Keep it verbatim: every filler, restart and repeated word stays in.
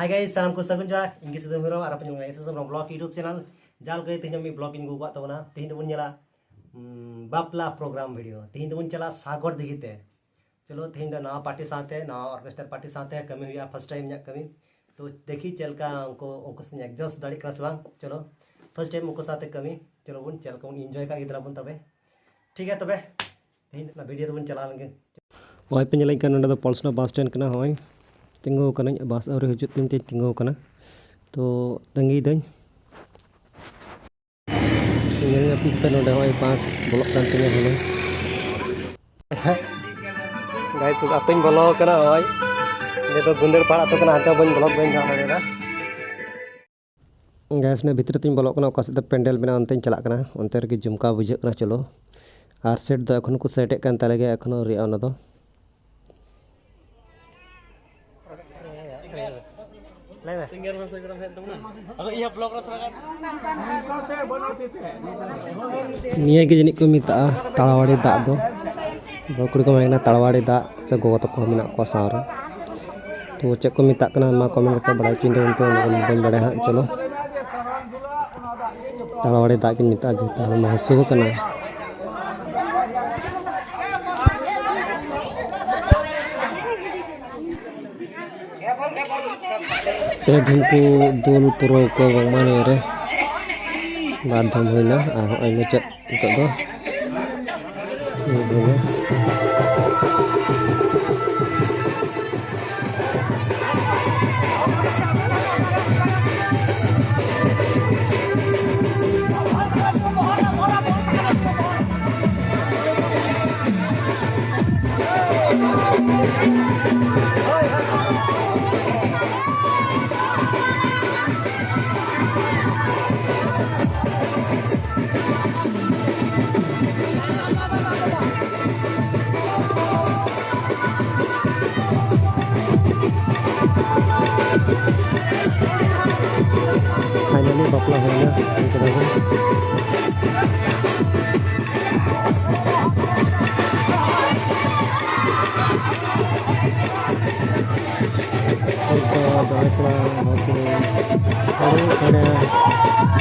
Hi guys, ᱥᱟᱱᱟᱢ ᱠᱚ ᱥᱟᱹᱜᱩᱱ ᱡᱚᱦᱟᱨ᱾ ᱤᱧ ᱜᱮ ᱥᱤᱫᱩ ᱦᱮᱢᱵᱨᱚᱢ ᱟᱨ ᱟᱯᱮ ᱧᱮᱞ ᱠᱟᱱᱟ S S Hembrom vlog YouTube channel᱾ ᱡᱟᱞ ᱜᱮ ᱛᱮᱦᱮᱧ ᱢᱤᱫ vlog ᱤᱧ ᱟᱹᱜᱩ ᱟᱠᱟᱫ ᱛᱟᱵᱚᱱᱟ᱾ ᱛᱮᱦᱮᱧ ᱫᱚᱵᱚᱱ ᱧᱮᱞᱟ, ᱩᱢ, ᱵᱟᱯᱞᱟ program video᱾ ᱛᱮᱦᱮᱧ ᱫᱚᱵᱚᱱ ᱪᱟᱞᱟᱜᱼᱟ ᱥᱟᱜᱚᱨ ᱫᱤᱜᱷᱤ ᱛᱮ᱾ ᱪᱚᱞᱚ, ᱛᱮᱦᱮᱧ ᱫᱚ ᱱᱟᱣᱟ party ᱥᱟᱶᱛᱮ, ᱱᱟᱣᱟ orchestra party ᱥᱟᱶᱛᱮ ᱠᱟᱹᱢᱤ ᱦᱩᱭᱩᱜᱼᱟ, first time ᱤᱧᱟᱹᱜ ᱠᱟᱹᱢᱤ᱾ ᱛᱚ ᱫᱮᱠᱷᱤ ᱪᱮᱫ ᱞᱮᱠᱟ ᱩᱱᱠᱩ, ᱩᱱᱠᱩ ᱥᱟᱶ adjust ᱫᱟᱲᱮᱭᱟᱜ ᱠᱟᱱᱟ ᱥᱮ ᱵᱟᱝ᱾ ᱪᱚᱞᱚ, first time ᱩᱱᱠᱩ ᱥᱟᱶᱛᱮ ᱠᱟᱹᱢᱤ᱾ ᱪᱚᱞᱚ ᱵᱚᱱ ᱪᱮᱫ ᱞᱮᱠᱟ ᱵᱚᱱ enjoy ᱠᱟᱜ ᱜᱤᱫᱽᱨᱟᱹ ᱵᱚᱱ ᱛᱚᱵᱮ᱾ ᱴᱷᱤᱠ ᱜᱮᱭᱟ ᱛᱚᱵᱮ, ᱛᱮᱦᱮᱧ ᱚᱱᱟ video ᱫᱚᱵᱚᱱ ᱪᱟᱞᱟᱣ ᱞᱮᱱ ᱜᱮ᱾ ᱱᱚᱜᱼᱚᱭ ᱯᱮ ᱧᱮᱞᱮᱫ ᱠᱟᱱ, ᱱᱚᱸᱰᱮ ᱫᱚ ᱯᱚᱞᱥᱚᱱᱟ bus stand ᱠᱟᱱᱟ᱾ ᱱᱚᱜᱼᱚᱭ ᱛᱤᱸᱜᱩ ᱟᱠᱟᱱᱟᱹᱧ, bus ᱟᱹᱣᱨᱤ ᱦᱤᱡᱩᱜ ᱛᱤᱧ ᱛᱮᱧ ᱛᱤᱸᱜᱩ ᱟᱠᱟᱱᱟ᱾ ᱛᱚ ᱛᱟᱺᱜᱤᱭᱮᱫᱟᱹᱧ᱾ ᱧᱮᱞ ᱧᱟᱢ ᱯᱮ ᱱᱚᱰᱮ ᱦᱚᱸᱜᱼᱚᱭ bus ᱵᱚᱞᱚᱜ ᱠᱟᱱ ᱛᱤᱧᱟᱹ ᱦᱩᱱᱟᱹᱝ᱾ Guys, ᱟᱛᱳᱧ ᱵᱚᱞᱚ ᱟᱠᱟᱱᱟ ᱦᱚᱸᱜᱼᱚᱭ᱾ ᱱᱤᱭᱟᱹ ᱫᱚ ᱜᱩᱱᱫᱟᱹᱲ ᱯᱟᱲ ᱟᱛᱳ ᱠᱟᱱᱟ, ᱦᱟᱱᱛᱮ ᱵᱟᱹᱧ ᱵᱚᱞᱚ, ᱵᱟᱹᱧ ᱪᱟᱞᱟᱣ ᱫᱟᱲᱮᱭᱟᱫᱟ᱾ Guys, ᱱᱤᱭᱟᱹ ᱵᱷᱤᱛᱨᱤ ᱛᱤᱧ ᱵᱚᱞᱚᱜ ᱠᱟᱱᱟ, ᱚᱠᱟ ᱥᱮᱫ ᱫᱚ ᱯᱮᱱᱰᱮᱞ ᱢᱮᱱᱟᱜᱼᱟ, ᱚᱱᱛᱮᱧ ᱪᱟᱞᱟᱜ ᱠᱟᱱᱟ᱾ ᱚᱱᱛᱮ ᱨᱮᱜᱮ ᱡᱚᱢᱠᱟᱣ ᱵᱩᱡᱷᱟᱹᱜ ᱠᱟᱱᱟ᱾ ᱪᱚᱞᱚ, ᱟᱨ set ᱫᱚ ᱮᱠᱷᱚᱱ ᱠᱚ set ᱮᱫ ᱠᱟᱱ ᱛᱟᱞᱮ ᱜᱮᱭᱟ, ᱮᱠᱷᱚᱱᱳ ᱟᱹᱣᱨᱤᱭᱟᱜᱼᱟ ᱚᱱᱟ ᱫᱚ᱾ ᱱᱤᱭᱟᱹ ᱜᱮ ᱡᱟᱹᱱᱤᱡ ᱠᱚ ᱢᱮᱛᱟᱜᱼᱟ ᱛᱟᱲᱟᱣᱟᱲᱤ ᱫᱟᱜ ᱫᱚ᱾ ᱵᱟᱹᱦᱩ ᱠᱩᱲᱤ ᱠᱚ ᱢᱮᱱ ᱠᱟᱱᱟ ᱛᱟᱲᱟᱣᱟᱲᱤ ᱫᱟᱜ, ᱥᱮ ᱜᱚᱜᱚ ᱛᱟᱠᱚ ᱦᱚᱸ ᱢᱮᱱᱟᱜ ᱠᱚᱣᱟ ᱥᱟᱶᱨᱮ᱾ ᱛᱚ ᱪᱮᱫ ᱠᱚ ᱢᱮᱛᱟᱜ ᱠᱟᱱᱟ ᱢᱟ comment ᱠᱟᱛᱮ ᱵᱟᱲᱟᱭ ᱦᱚᱪᱚᱧ ᱛᱟᱵᱚᱱ ᱯᱮ, ᱚᱱᱟ ᱠᱚ ᱵᱟᱹᱧ ᱵᱟᱲᱟᱭᱟ ᱦᱟᱸᱜ᱾ ᱪᱚᱞᱚ, ᱛᱟᱲᱟᱣᱟᱲᱤ ᱫᱟᱜ ᱜᱤᱧ ᱢᱮᱛᱟᱜᱼᱟ, ᱡᱮᱦᱮᱛᱩ ᱦᱚᱲᱢᱚ ᱦᱟᱹᱥᱩ ᱠᱟᱱᱟ᱾ ᱯᱮ ᱫᱷᱚᱢ ᱠᱚ ᱫᱩᱞ ᱯᱩᱨᱟᱹᱣ ᱠᱚ ᱵᱟᱝᱢᱟ ᱱᱤᱭᱟᱹ ᱨᱮ᱾ ᱵᱟᱨ ᱫᱷᱚᱢ ᱦᱩᱭᱱᱟ ᱟᱨ ᱦᱚᱸᱜᱼᱚᱭ ᱢᱩᱪᱟᱹᱫ ᱱᱤᱛᱚᱜ ᱫᱚ᱾ Finally ᱵᱟᱯᱞᱟ ᱦᱩᱭᱱᱟ, ᱦᱩᱭ ᱠᱮᱫᱟ ᱵᱚᱱ᱾ ᱦᱚᱭ ᱫᱚ ᱟᱫᱚ ᱠᱚᱲᱟ ᱦᱚᱲ ᱠᱚ ᱦᱟᱹᱨᱩᱵ ᱠᱟᱱᱟ᱾